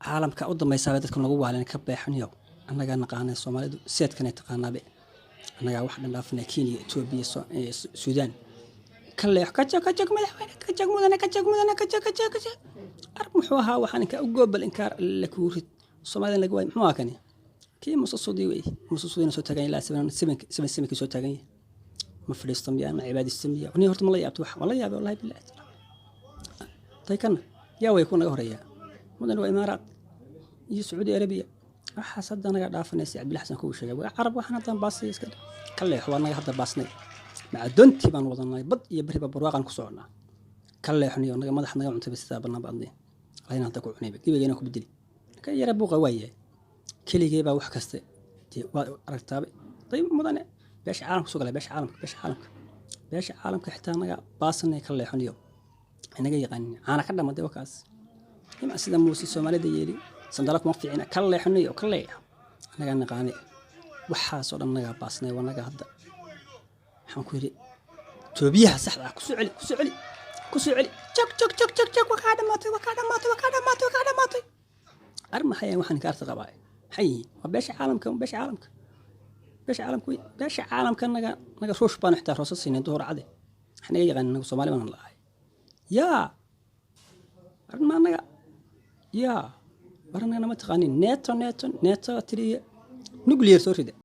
Caalamka u dambaysaaba dadka nagu waalin ka beexniyow. Annagaa naqaanay, Soomaalidu seedkanay taqaanaabe. Annagaa wax dhan dhaafanay, Kenya, Etoobiya, Suudaan. Ka leex, ka jag, ka jag, madaxweyne, ka jag, mudane, ka jag, mudane, ka jag, ka jag, ka jag. Arab muxuu ahaa? Waxaan inkaa u goobal inkaar la kuu rid. Soomaalida laga waay. Muxuu ahaa kani? Kii Muuse Sudi wey. Muuse Sudina soo taagan ilaa seven seven seven sevenkii soo taagan yahay. Ma fadhiisto miyaa? Ma cibaadaysto miyaa? Ni horta ma la yaabto? Wax ma la yaabay, wallahi billahi. Tay kana yaa way ku naga horeeyaa, mudan, waa Imaaraat iyo Sacuudi Arabiya. Waxaas hadda naga dhaafanaysa. Cabdilla Xasan kuu sheegay, waa Carab. Waxaan haddaan baasay iska ka leexo. Waa naga hadda baasnay, macadoontii baan wadanay, bad iyo beriba barwaaqan ku soconnaa. Ka leexniyo, naga madax naga cuntay sidaa bannaan baadnay lahayna hadda ku cunayba gebigeena ku bedeli ka yara buuqa. Waa yahay keligee baa wax kasta dee waa aragtaaba. Dayib mudane, beesha caalamka soo galay, beesha caalamka, beesha caalamka, beesha caalamka xitaa naga baasanay. Ka leexniyo, inaga yaqaanin caana ka dhamaday wakaas ima sida Muuse Soomaalida yeeli sandala kuma fiicina. Ka leexniyo, ka leexo, annagaa naqaanay. Waxaasoo dhan nagaa baasnay. Waa naga hadda. Waxaan ku yidhi toobiyaha saxda ah kusoo celi, kusoo celi, kusoo celi. Jag jag jag jag jag, waa kaa dhamaatay, waa kaa dhamaatay, waa kaa dhamaatay, waa kaa dhamaatay. Ar maxay waxaan kaarta qabaa? Maxay yihiin? Waa beesha caalamka, beesha caalamka, beesha caalamka wey. Beesha caalamka naga ruush baan xitaa roosa siinay duhur cade. Wax naga yaqaanin naga Soomaali baan la'ahay. Yaa arrin ma annaga yaa war annaga nama taqaanin. Neto, neto, neto tiriya nuclear soo rida.